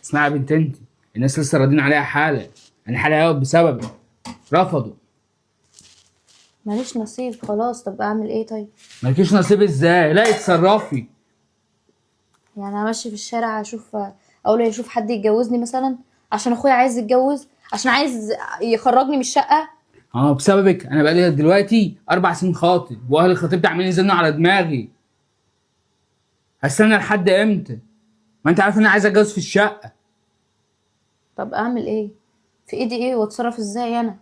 اسمعي يا بنت، انت الناس لسه راضيين عليها حاله، انا حالي هيقف بسببك، رفضوا. ماليش نصيب خلاص. طب اعمل ايه طيب؟ مالكيش نصيب ازاي؟ لا اتصرفي. يعني امشي في الشارع اشوف، اقول يشوف حد يتجوزني مثلا عشان اخويا عايز يتجوز، عشان عايز يخرجني من الشقة؟ اه بسببك انا بقالي دلوقتي 4 سنين خاطب، واهل خطيبتي عمالين يزنوا على دماغي. هستنى لحد امتى؟ ما انت عارف ان انا عايز اتجوز في الشقة. طب اعمل ايه؟ في ايدي ايه واتصرف ازاي انا؟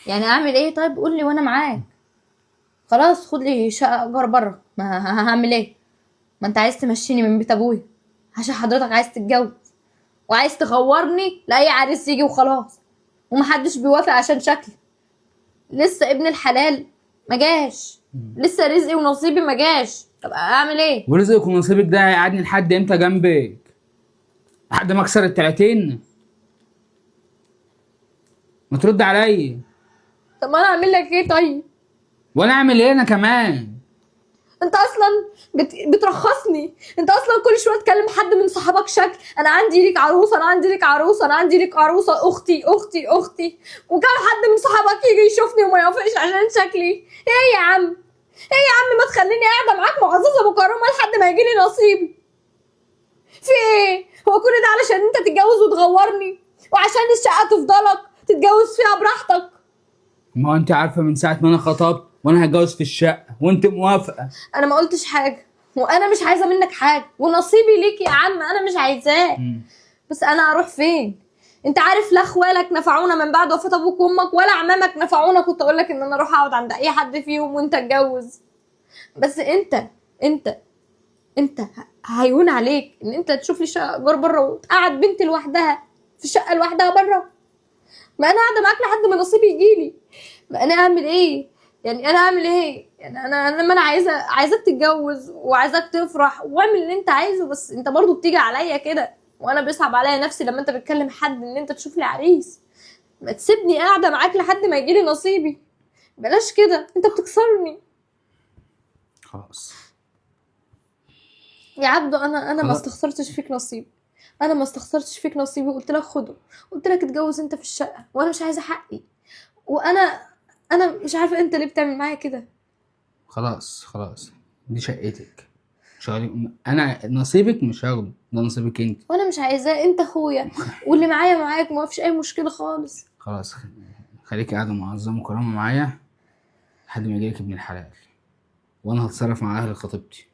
يعني اعمل ايه طيب؟ قول لي وانا معاك. خلاص خد لي شقه ايجار بره، ما هعمل ايه؟ ما انت عايز تمشيني من بيت ابويا عشان حضرتك عايز تتجوز وعايز تغورني لاي عريس يجي وخلاص، ومحدش بيوافق عشان شكلي. لسه ابن الحلال ما جاش، لسه رزقي ونصيبي ما جاش. طب اعمل ايه؟ ورزقك ونصيبك ده هيقعدني لحد امتى جنبك؟ لحد ما اكسر ال30؟ ما ترد عليا. طب ما انا اعمل لك ايه طيب؟ وانا اعمل ايه انا كمان؟ انت اصلا بترخصني، انت اصلا كل شوية تكلم حد من صحابك شكل انا عندي ليك عروسه، انا عندي ليك عروسه، انا عندي ليك عروسه، اختي اختي اختي، وكم حد من صحابك يجي يشوفني وما يوافقش عشان شكلي. ايه يا عم؟ ايه يا عم؟ ما تخليني قاعدة معاك معززه مكرمة لحد ما يجيلي نصيبي. في ايه؟ هو كل ده علشان انت تتجوز وتغورني، وعشان الشقة تفضلك تتجوز فيها براحتك؟ ما هو انت عارفه من ساعة ما انا خطبت وانا هتجوز في الشقة وانت موافقة. انا ما قلتش حاجة، وانا مش عايزه منك حاجة، ونصيبي ليك يا عم انا مش عايزاه. بس انا اروح فين؟ انت عارف لا اخوالك نفعونا من بعد وفاه ابوك وامك، ولا عمامك نفعونا. كنت اقول لك ان انا اروح اقعد عند اي حد فيهم وانت اتجوز، بس انت هيهون عليك ان انت تشوف لي شقه ايجار بره وتقعد بنتي لوحدها في شقه لوحدها بره؟ ما انا قاعدة معاك لحد ما نصيبي يجيلي. ما انا اعمل ايه يعني؟ انا اعمل ايه يعني؟ انا لما انا عايزاك تتجوز وعايزاك تفرح واعمل اللي انت عايزه، بس انت برضو بتيجي عليا كده، وانا بيصعب عليا نفسي لما انت بتكلم حد ان انت تشوف لي عريس. ما تسيبني قاعدة معاك لحد ما يجيلي نصيبي، بلاش كده، انت بتكسرني. خلاص يا عبدو، انا ما خلاص. استخسرتش فيك نصيب، انا ما استخسرتش فيك نصيبي، وقلت لك خده، قلت لك اتجوز انت في الشقة، وانا مش عايزه حقي، وانا مش عارفه انت ليه بتعمل معايا كده. خلاص خلاص، دي شقتك، مش هاخد- انا نصيبك مش هاخده، ده نصيبك انت. وانا مش عايزاه، انت اخويا واللي معايا معاك، ما فيش اي مشكلة خالص. خلاص، خليكي قاعدة معظمه وكرامة معايا لحد ما يجيلك ابن الحلال، وانا هتصرف مع اهل خطيبتي.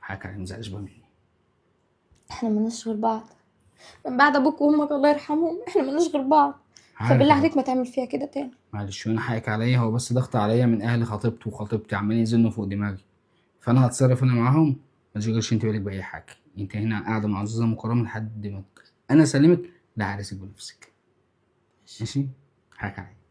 حاجة ما تزعلش بقى مني. احنا مالناش غير بعض من بعد ابوك وامك الله يرحمهم، احنا مالناش غير بعض. عارف فبالله يا عليك ما تعمل فيها كده تاني. معلش، وانا حقك عليا، هو بس ضغط عليا من اهل خطيبته وخطيبتي عمالين يزنوا فوق دماغي، فانا هتصرف انا معاهم. ما تشغلش انت بالك باي حاجة، انت هنا قاعدة معززه مكرمة لحد ما انا اسلمك لعريسك بنفسك. ماشي؟ حقك عليا.